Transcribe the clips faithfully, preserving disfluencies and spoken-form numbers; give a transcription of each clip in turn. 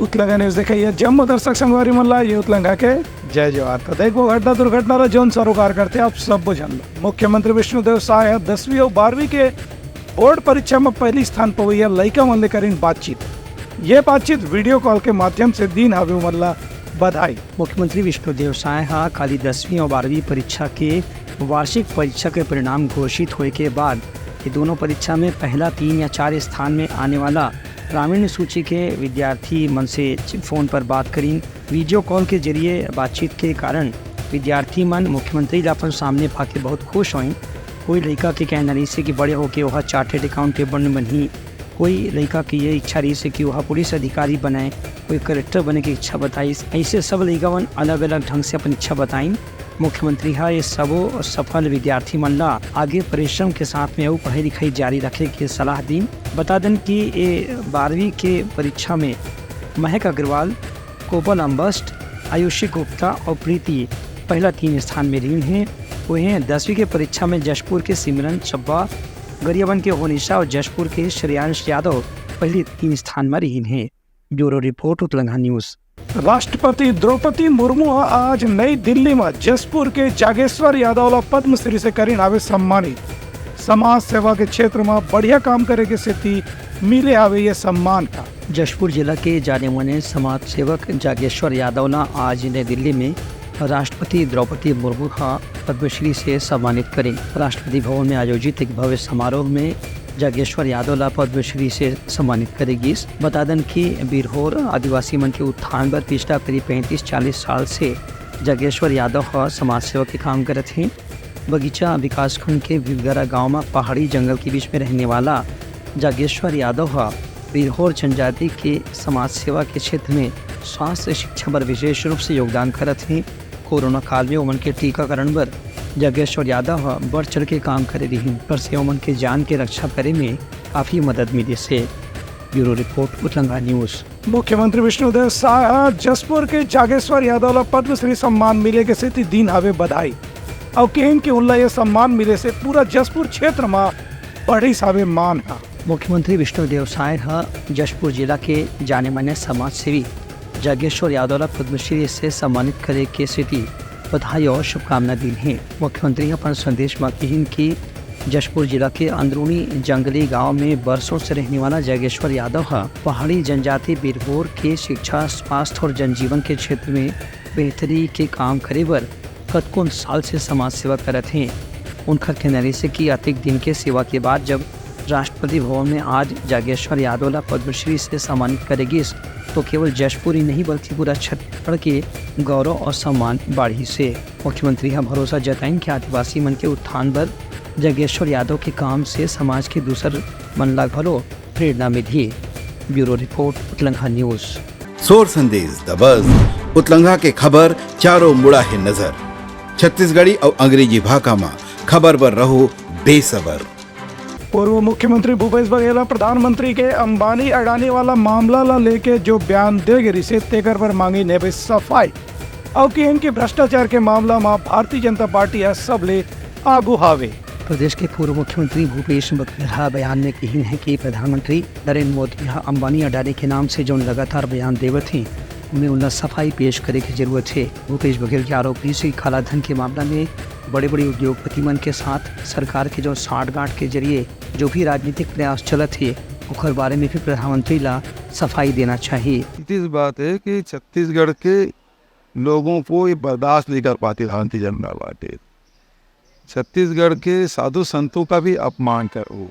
उतलंगा news देखइया जम्मो दर्शक संगवारी मन ला ये उतलंगा के जय जोहार। तो देखो घटना दुर्घटना ला जोन सरोकार करथे आप सब झन ला। मुख्यमंत्री विष्णुदेव साय ह दसवीं अउ बारहवीं के बोर्ड परीक्षा में पहली स्थान पवैया लइका मन ले करिन बातचीत। ये बातचीत वीडियो कॉल के माध्यम से दीन हावे उमन ला बधाई। मुख्यमंत्री विष्णुदेव साय ह काली दसवीं अउ बारहवीं परीक्षा के वार्षिक परीक्षा के परिणाम घोषित होए के बाद ये दोनों परीक्षा में पहला, तीन या चार स्थान में आने वाला प्रावीण्य सूची के विद्यार्थी मन से फोन पर बात करिन। वीडियो कॉल के जरिए बातचीत के कारण विद्यार्थी मन मुख्यमंत्री ला अपन सामने पाके बहुत खुश होइन। कोई लइका के कहना रहिसे कि बड़े होके ओहा चार्टर्ड अकाउंटेंट बनही, कोई लइका के ये इच्छा रहिसे कि ओहा पुलिस अधिकारी बनय, कोई कलेक्टर बने के इच्छा बताइस। ऐसे सब लइका मन अलग-अलग ढंग से अपन इच्छा बताइन। मुख्यमंत्री ह ये सबो सफल विद्यार्थी मन ला आगे परिश्रम के साथ में अउ पढ़ाई लिखाई जारी रखे के सलाह दीन। बता देन कि ये बारहवीं के परीक्षा में महक अग्रवाल, कोपल अम्बस्ट, आयुषी गुप्ता अउ प्रीति पहला तीन स्थान में रहिन हे। वहीं दसवीं के परीक्षा में जशपुर के सिमरन चब्बा, गरियाबंद के होनिशा अउ जशपुर के श्रेयांश यादव पहली तीन स्थान में रहिन हे। Bureau report, Utlanga news. राष्ट्रपति द्रौपदी मुर्मू ह आज नई दिल्ली म जशपुर के जागेश्वर यादव ला पद्मश्री से करिन हावे सम्मानित। समाज सेवा के क्षेत्र म बढ़िया काम करे के सेती मिले हावे ये सम्मान ह। जशपुर जिला के जाने माने समाज सेवक जागेश्वर यादव ला आज नई दिल्ली में राष्ट्रपति द्रौपदी मुर्मू ह पद्मश्री से सम्मानित करिन। राष्ट्रपति भवन में आयोजित एक भव्य समारोह में जागेश्वर यादव ला पद्मश्री से सम्मानित करे गिस। बता दन कि बिरहोर आदिवासी मन के उत्थान बर पिछला करीब पैंतीस चालीस साल से जागेश्वर यादव ह समाज सेवा के काम करत हे। बगीचा विकासखंड के भिलगरा गांव म पहाड़ी जंगल के बीच में रहने वाला जागेश्वर यादव ह बिरहोर जनजाति के समाज सेवा के क्षेत्र में स्वास्थ्य शिक्षा बर विशेष रूप से योगदान करत हे। कोरोना काल में ओमन के टीकाकरण बर जागेश्वर यादव ह बढ़ चढ़ के काम करे रिहिन, पर से ओमन के जान के रक्षा करे में काफी मदद मिलिस हे। Bureau report, Utlanga news. मुख्यमंत्री विष्णुदेव साय ह जशपुर के जागेश्वर यादव ला पद्मश्री सम्मान मिले के सेती दीन हावे बधाई अउ किहिन कि उनला ये सम्मान मिले से पूरा जशपुर क्षेत्र म बढ़िस हावे मान ह। मुख्यमंत्री विष्णुदेव साय ह जशपुर जिला के जाने माने समाज सेवी जागेश्वर यादव ला पद्मश्री से सम्मानित करे के सेती बधाई अउ शुभकामना दीन हे। मुख्यमंत्री ह अपन संदेश म किहिन कि जशपुर जिला के अंदरूनी जंगली गांव में बरसों से रहने वाला जागेश्वर यादव ह पहाड़ी जनजाति बिरहोर के शिक्षा, स्वास्थ्य अउ जनजीवन के क्षेत्र में बेहतरी के काम करे बर कतकोन साल से समाज सेवा करत हे। उनकर कहना रहिसे कि अतेक दिन के सेवा के बाद जब राष्ट्रपति भवन में आज जागेश्वर यादव ला पद्मश्री से सम्मानित करे गिस, तो केवल जशपुर ही नहीं बल्कि पूरा छत्तीसगढ़ के गौरव अउ सम्मान बाढ़िस हे। मुख्यमंत्री ह भरोसा जताइन कि आदिवासी मन के उत्थान बर जागेश्वर यादव के काम से समाज के दूसर मन ला घलो प्रेरणा मिलही। Bureau report, Utlanga news. सोर संदेश दबस, उतलंगा के खबर चारों मुड़ा हे नजर। छत्तीसगढ़ी अउ अंग्रेजी भाखा म खबर बर रहो बेसबर। पूर्व मुख्यमंत्री भूपेश बघेल ह प्रधानमंत्री के अंबानी अडानी वाला मामला ला लेके जो बयान दे गे रिसे, तेकर बर मांगिन हावे सफाई। अउ किहिन कि भ्रष्टाचार के मामला म भारतीय जनता पार्टी ह सबले आगू हावे। प्रदेश के पूर्व मुख्यमंत्री भूपेश बघेल ह बयान में किहिन हे कि प्रधानमंत्री नरेंद्र मोदी ह अंबानी अडानी के नाम से जौन लगातार बयान देवत हे, उनमें उनला सफाई पेश करे के जरूरत हे। भूपेश बघेल के आरोप रिहिस कि कालाधन के मामला में बड़े-बड़े उद्योगपति मन के साथ सरकार के जो सांठगांठ के जरिए जो भी राजनीतिक प्रयास चलत हे, ओकर बारे में भी प्रधानमंत्री ला सफाई देना चाहिए। सीधी सी बात है कि छत्तीसगढ़ के लोगों को ये बर्दाश्त नहीं कर पाती भारतीय जनता पार्टी। छत्तीसगढ़ के साधु संतों का भी अपमान कर वो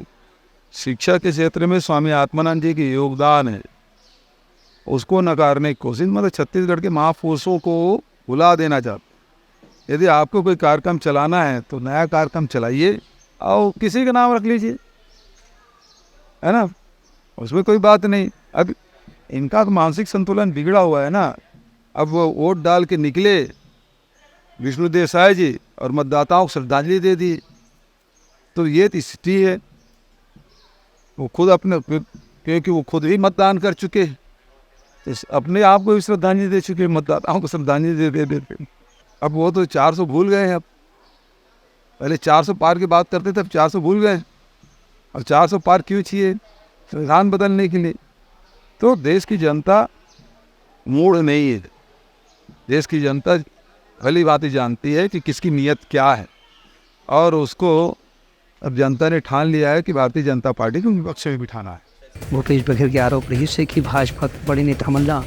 शिक्षा के क्षेत्र में स्वामी आत्मानंद जी के योगदान है, उसको नकारने की कोशिश, मतलब छत्तीसगढ़ के महापुरुषों को भुला देना चाहते। यदि आपको कोई कार्यक्रम चलाना है तो नया कार्यक्रम चलाइए और किसी का नाम रख लीजिए, है ना, उसमें कोई बात नहीं। अब इनका तो मानसिक संतुलन बिगड़ा हुआ है ना। अब वो वोट डाल के निकले विष्णु देव साय जी और मतदाताओं को श्रद्धांजलि दे दी, तो ये तो स्थिति है। वो खुद अपने, क्योंकि वो खुद भी मतदान कर चुके हैं, तो अपने आप को भी श्रद्धांजलि दे चुके हैं, मतदाताओं को श्रद्धांजलि दे दे देते। अब वो तो चार सौ भूल गए हैं। अब पहले चार सौ पार की बात करते थे, अब चार सौ भूल गए। अब चार सौ पार क्यों चाहिए? संविधान बदलने के लिए। तो देश की जनता मूड नहीं है। देश की जनता भली भांति जानती है कि किसकी नीयत क्या है, और उसको अब जनता ने ठान लिया है कि भारतीय जनता पार्टी को विपक्ष में बिठाना है। भूपेश बघेल के आरोप रहिस हे कि भाजपा के बड़े नेता मन ला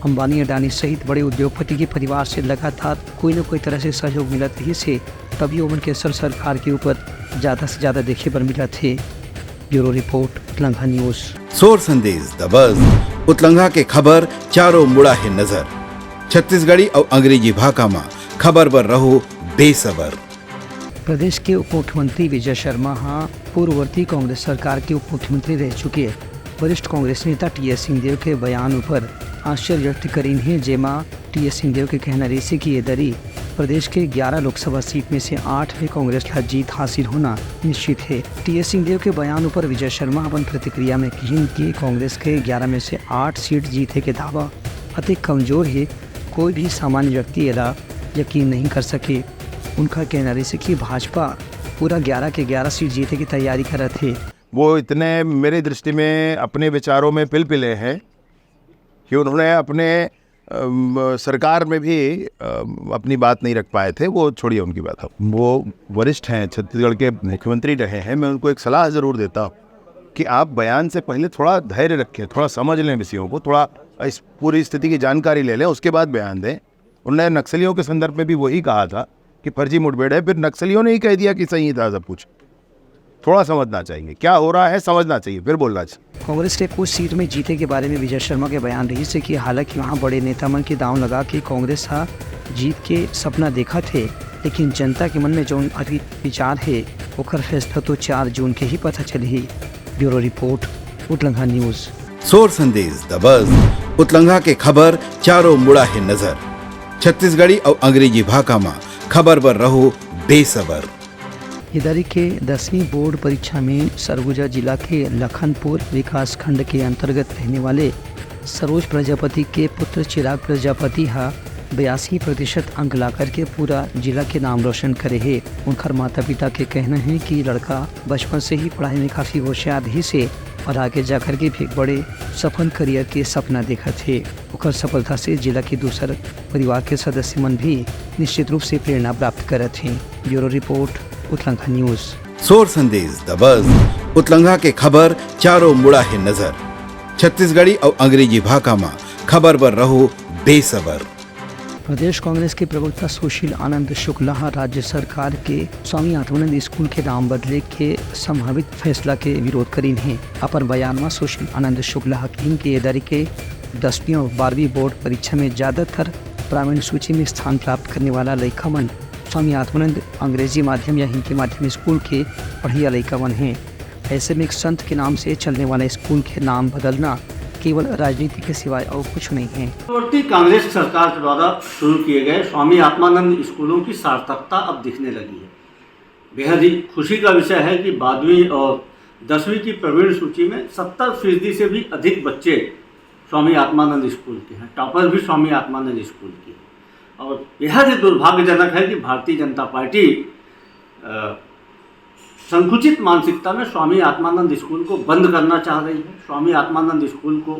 अंबानी, अडानी सहित बड़े उद्योगपति के परिवार से लगातार कोई न कोई तरह से सहयोग मिलत रहिस हे, तभी ओमन के असर सरकार के ऊपर ज्यादा से ज्यादा देखे बर मिलत हे। Bureau report, Utlangha news. सोर संदेश दबस, उतलंघा के खबर चारों मुड़ा हे नजर। छत्तीसगढ़ी अउ अंग्रेजी भाखा म खबर बर रहो बेसबर। प्रदेश के उप मुख्यमंत्री विजय शर्मा ह पूर्ववर्ती कांग्रेस सरकार के उप मुख्यमंत्री रह चुके वरिष्ठ कांग्रेस नेता टीएस सिंहदेव के बयान ऊपर आश्चर्य व्यक्त करीन हे, जेमा टीएस सिंहदेव के कहना रहिसे कि ये दरी प्रदेश के ग्यारह लोकसभा सीट में से आठ में कांग्रेस ला जीत हासिल होना निश्चित हे। टीएस सिंहदेव के बयान ऊपर विजय शर्मा अपन प्रतिक्रिया में कहिन कि कांग्रेस के ग्यारह में से आठ सीट जीते के दावा अतेक कमजोर हे, कोई भी सामान्य व्यक्ति एला यकीन नहीं कर सके। उनका कहना रहिसे कि भाजपा पूरा ग्यारह के ग्यारह सीट जीते की तैयारी करत हे। वो इतने मेरी दृष्टि में अपने विचारों में पिलपिले हैं कि उन्होंने अपने अम, सरकार में भी अम, अपनी बात नहीं रख पाए थे। वो छोड़िए उनकी बात। वो वरिष्ठ हैं, छत्तीसगढ़ के मुख्यमंत्री रहे हैं। मैं उनको एक सलाह ज़रूर देता हूँ कि आप बयान से पहले थोड़ा धैर्य रखें, थोड़ा समझ लें विषयों को, थोड़ा इस पूरी स्थिति की जानकारी ले लें, उसके बाद बयान दें। उन्होंने नक्सलियों के संदर्भ में भी वही कहा था कि फर्जी मुठभेड़ है, फिर नक्सलियों ने ही कह दिया कि सही था सब कुछ। थोड़ा समझना चाहिए, क्या हो रहा है समझना चाहिए, फिर बोलना चाहिए। कांग्रेस के कुछ सीट में जीते के बारे में विजय शर्मा के बयान रहिसे कि हालांकि वहां बड़े नेता मन के दांव लगा के कांग्रेस हा जीत के सपना देखत हे, लेकिन जनता के मन में जौन अभी विचार हे, ओकर फैसला तो चार जून के ही पता चलही। Bureau report, Utlangha news. सोर संदेश दबस, उतलंघा के खबर चारों मुड़ा हे नजर। छत्तीसगढ़ी अउ अंग्रेजी भाखा म खबर बर रहो बेसबर। ये दरी के दसवीं बोर्ड परीक्षा में सरगुजा जिला के लखनपुर विकास खंड के अंतर्गत रहने वाले सरोज प्रजापति के पुत्र चिराग प्रजापति हा बयासी प्रतिशत अंक ला करके पूरा जिला के नाम रोशन करे हे। उनकर माता पिता के कहना हे कि लड़का बचपन से ही पढ़ाई में काफी होशियार रहिसे और आगे जाकर के भी एक बड़े सफल करियर के सपना देखत हे। ओकर सफलता से जिला के दूसर परिवार के सदस्य मन भी निश्चित रूप से प्रेरणा प्राप्त करत हे। Bureau report, Utlangha news. सोर संदेश दबस, उतलंघा के खबर चारों मुड़ा हे नजर। छत्तीसगढ़ी अउ अंग्रेजी भाखा म खबर बर रहो बेसबर। प्रदेश कांग्रेस के प्रवक्ता सुशील आनंद शुक्ला ह राज्य सरकार के स्वामी आत्मानंद स्कूल के नाम बदले के संभावित फैसला के विरोध करीन हे। अपन बयान म सुशील आनंद शुक्ला ह कहिन कि ये दरी के दसवीं और बारहवीं बोर्ड परीक्षा में ज्यादातर प्रावीण्य सूची में स्थान प्राप्त करने वाला लइका मन स्वामी आत्मानंद अंग्रेजी माध्यम या हिंदी माध्यम स्कूल के पढ़िया लइका मन हे। ऐसे में एक संत के नाम से चलने वाला स्कूल के नाम बदलना केवल राजनीति के सिवाय और कुछ नहीं है। पूर्ववर्ती कांग्रेस सरकार के द्वारा शुरू किए गए स्वामी आत्मानंद स्कूलों की सार्थकता अब दिखने लगी है। बेहद ही खुशी का विषय है कि बारहवीं और दसवीं की प्रवीण सूची में सत्तर फीसदी से भी अधिक बच्चे स्वामी आत्मानंद स्कूल के हैं, टॉपर भी स्वामी आत्मानंद स्कूल के हैं। और बेहद ही दुर्भाग्यजनक है कि भारतीय जनता पार्टी अ, संकुचित मानसिकता में स्वामी आत्मानंद स्कूल को बंद करना चाह रही है, स्वामी आत्मानंद स्कूल को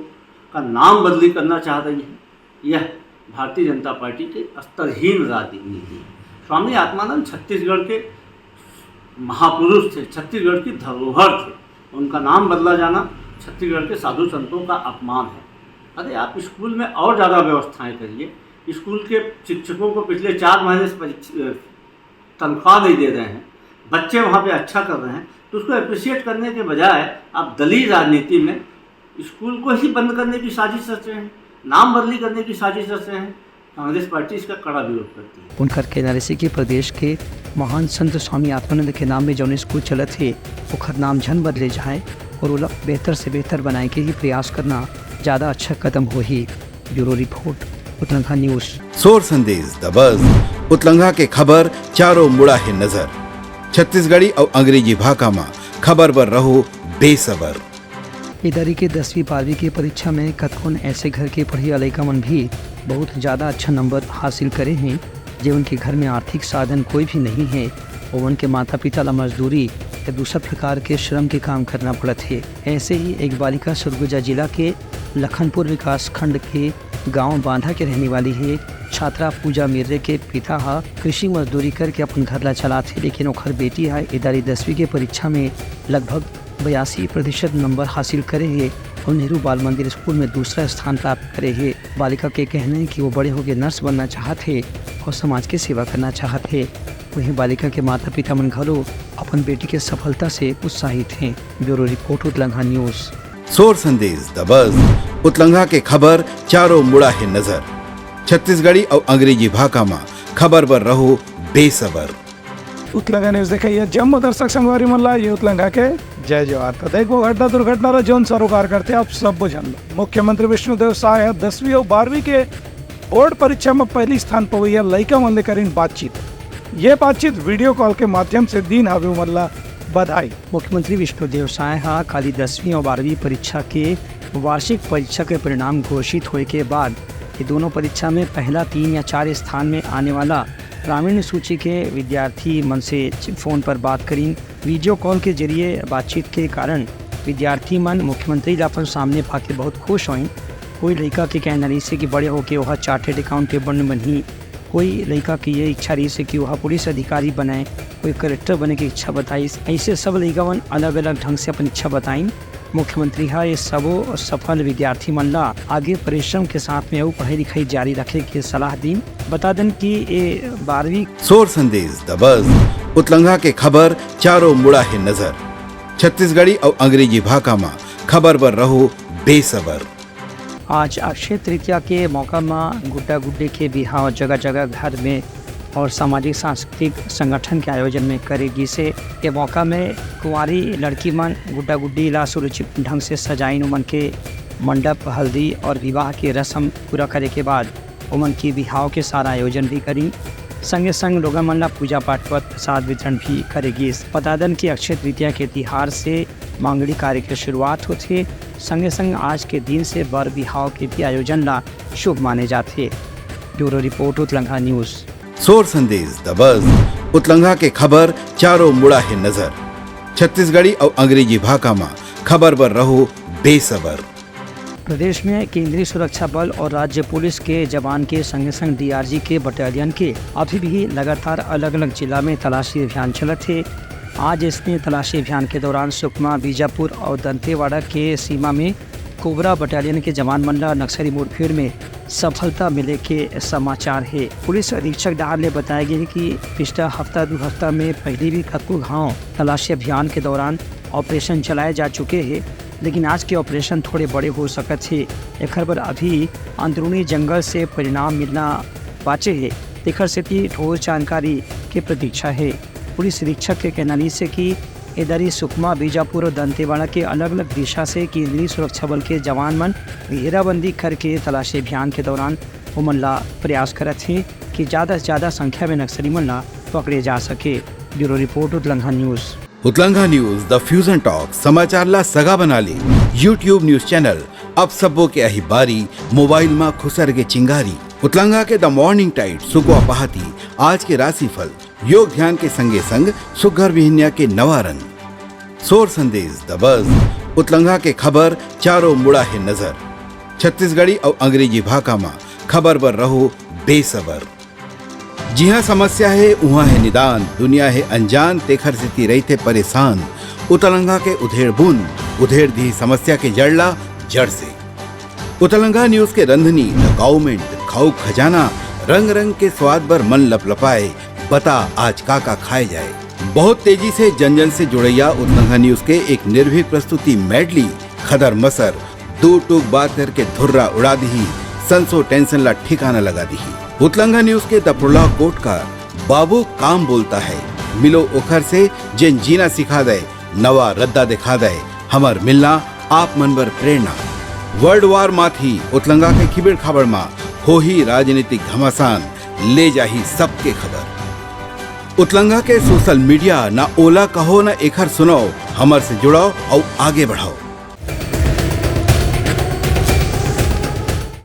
का नाम बदली करना चाह रही है। यह भारतीय जनता पार्टी की स्तरहीन राजनीति है। स्वामी आत्मानंद छत्तीसगढ़ के महापुरुष थे, छत्तीसगढ़ की धरोहर थे। उनका नाम बदला जाना छत्तीसगढ़ के साधु संतों का अपमान है। अरे, आप स्कूल में और ज़्यादा व्यवस्थाएं करिए। स्कूल के शिक्षकों को पिछले चार महीने से परीक्ष-, तनख्वाह नहीं दे रहे हैं, बच्चे वहाँ पे अच्छा कर रहे हैं, तो उसको अप्रिशिएट करने के बजाय आप दलील राजनीति में स्कूल को ही बंद करने की साजिश रच रहे हैं, नाम बदली करने की साजिश रच रहे हैं। कांग्रेस पार्टी इसका कड़ा विरोध करती है। उनकर कहना रहिसे कि प्रदेश के महान संत स्वामी आत्मानंद के नाम में जौन स्कूल चलत हे, ओखर नाम झन बदले जाए और ओला बेहतर से बेहतर बनाए के ही प्रयास करना ज्यादा अच्छा कदम होही। Bureau report, Utlangha news. सोर संदेश दबस, उतलंघा के खबर चारों मुड़ा हे नजर। छत्तीसगढ़ी अउ अंग्रेजी भाखा म खबर बर रहो बेसबर। इधर के दसवीं बारहवीं के परीक्षा में कतकोन ऐसे घर के पढ़िया लइका मन भी बहुत ज्यादा अच्छा नंबर हासिल करे हैं, जेवन के घर में आर्थिक साधन कोई भी नहीं है। ओवन के माता पिता ला मजदूरी या दूसर प्रकार के श्रम के काम करना पड़त हे। ऐसे ही एक बालिका सरगुजा जिला के लखनपुर विकास खंड के गांव बांधा के रहने वाली हे। छात्रा पूजा मिर्रे के पिता ह कृषि मजदूरी करके अपन घर ला चलाथे, लेकिन ओखर बेटी ह ए दारी दसवीं के परीक्षा में लगभग बयासी प्रतिशत नंबर हासिल करे हे और नेहरू बाल मंदिर स्कूल में दूसरा स्थान प्राप्त करे हे। बालिका के कहना है कि वो बड़े होके नर्स बनना चाहत हे और समाज के सेवा करना चाहत हे। वहीं बालिका के माता पिता मन घलो अपन बेटी के सफलता से उत्साहित हैं। Bureau report, Utlangha news. सोर संदेश दबस, उतलंघा के खबर चारों मुड़ा हे नजर। छत्तीसगढ़ी अउ अंग्रेजी भाखा म खबर बर रहो बेसबर। उतलंघा न्यूज देखइया जम्मो दर्शक संगवारी मन ला ये उतलंघा के जय जोहार। त देखबो घटना दुर्घटना ला जौन सरोकार करथे आप सब्बो झन ला। मुख्यमंत्री विष्णुदेव साय ह दसवीं अउ बारहवीं के बोर्ड परीक्षा म पहली स्थान पवैया लइका मन ले करिन बातचीत। ये बातचीत वीडियो कॉल के माध्यम से दीन हावे उमन ला बधाई। मुख्यमंत्री विष्णुदेव साय ह काली दसवीं अउ बारहवीं परीक्षा के वार्षिक परीक्षा के परिणाम घोषित होए के बाद ये दोनों परीक्षा में पहला, तीन या चार स्थान में आने वाला प्रावीण्य सूची के विद्यार्थी मन से फोन पर बात करिन। वीडियो कॉल के जरिए बातचीत के कारण विद्यार्थी मन मुख्यमंत्री ला अपन सामने पाके बहुत खुश होइन। कोई लइका के कहना रहिस हे कि बड़े होके ओहा चार्टर्ड अकाउंटेंट बनही, कोई लइका के ये इच्छा रहिस हे कि ओहा पुलिस अधिकारी बनय, कोई कलेक्टर बने के इच्छा बताइस। ऐसे सब लइका मन अलग-अलग ढंग से अपन इच्छा बताइन। मुख्यमंत्री ह ये सबो सफल विद्यार्थी मन ला आगे परिश्रम के साथ में अउ पढ़ाई लिखाई जारी रखे के सलाह दीन। बता देन कि ये बारहवीं सोर संदेश दबस, उतलंघा के खबर चारों मुड़ा हे नजर। छत्तीसगढ़ी अउ अंग्रेजी भाखा म खबर बर रहो बेसबर। आज अक्षय तृतीया के मौका म गुड्डा गुड्डी के बिहाव जगह जगह घर में और सामाजिक सांस्कृतिक संगठन के आयोजन में करे गिस हे। ये मौका में कुंवारी लड़की मन गुड्डा गुड्डी ला सुरुचिपूर्ण ढंग से सजाइन, उमन के मंडप, हल्दी और विवाह के रस्म पूरा करे के बाद उमन के बिहाव के सारा आयोजन भी करिन। संगे संग लोगन मन ला पूजा पाठ व प्रसाद वितरण भी करे गिस। बता दन कि अक्षय तृतीया के तिहार से मांगलिक कार्य के शुरुआत होथे। संगे संग आज के दिन से बर बिहाव के भी आयोजन ला शुभ माने जाथे। Bureau report, Utlangha news. सोर संदेश दबस, उतलंघा के खबर चारों मुड़ा हे नजर। छत्तीसगढ़ी अउ अंग्रेजी भाखा म खबर बर रहो बेसबर। प्रदेश में केंद्रीय सुरक्षा बल और राज्य पुलिस के जवान के संगे संग डीआरजी के बटालियन के अभी भी लगातार अलग-अलग जिला में तलाशी अभियान चलत हे। आज इसने तलाशी अभियान के दौरान सुकमा, बीजापुर और दंतेवाड़ा के सीमा में कोबरा बटालियन के जवान मन ला नक्सली मुठभेड़ में सफलता मिले के समाचार हे। पुलिस अधीक्षक डहार ले बताया गया है कि पिछला हफ्ता दू हफ्ता में पहले भी कतको घाव तलाशी अभियान के दौरान ऑपरेशन चलाए जा चुके हे, लेकिन आज के ऑपरेशन थोड़े बड़े हो सकत हे। एखर बर अभी अंदरूनी जंगल से परिणाम मिलना बाचे हे, तेखर सेती ठोस जानकारी के प्रतीक्षा हे। पुलिस अधीक्षक के कहना रहिस हे कि ए दरी सुकमा, बीजापुर और दंतेवाड़ा के अलग-अलग दिशा से केंद्रीय सुरक्षा बल के जवान मन घेराबंदी करके तलाशी अभियान के दौरान ओमन ला प्रयास करत हे कि ज्यादा से ज्यादा संख्या में नक्सली मन ला पकड़े जा सके। Bureau report, Utlangha news. Utlangha news, the fusion talk, समाचार ला सगा बना ले। YouTube न्यूज चैनल, अब सबो के अही बारी, मोबाइल मा खुसर के चिंगारी। उतलंघा के द मॉर्निंग टाइड, सुकवा पहाती, आज के राशिफल, योग ध्यान के संगे संग सुग्घर बिहनिया के नवा रंग। सोर संदेश दबस, उतलंघा के खबर चारों मुड़ा हे नजर। छत्तीसगढ़ी अउ अंग्रेजी भाखा मा खबर बर रहो बेसबर। जिहाँ समस्या हे, उहाँ हे निदान, दुनिया हे अनजान, तेखर सेती रहिथे परेशान। उतलंघा के उधेड़ बुन, उधेड़ दिही समस्या के जड़ ला जड़ से। उतलंघा न्यूज के रंधनी, द काउमेंट, खाऊ खजाना, रंग रंग के स्वाद बर मन लपलपाए, बता आज का का खाए जाए। बहुत तेजी से जन जन से जुड़ैया उतलंघा न्यूज के एक निर्भीक प्रस्तुति मेडली, खदर मसर, दू टूक बात करके धुर्रा उड़ा दिही, संसो टेंशन ला ठिकाना लगा दिही। उतलंघा न्यूज के द प्रोलॉग कोट का बाबू काम बोलता है, मिलो ओखर से जेन जीना सिखा दे, नवा रद्दा दिखा दे, हमर मिलना आप मन बर प्रेरणा। वर्ल्ड वार माथी उतलंघा के खिबेड़ खाबड़ मा होही राजनीतिक घमासान, ले जाही सबके खबर। उतलंघा के सोशल मीडिया, ना ओला कहो ना एखर सुनाओ, हमर से जुड़ाओ अउ आगे बढ़ाओ।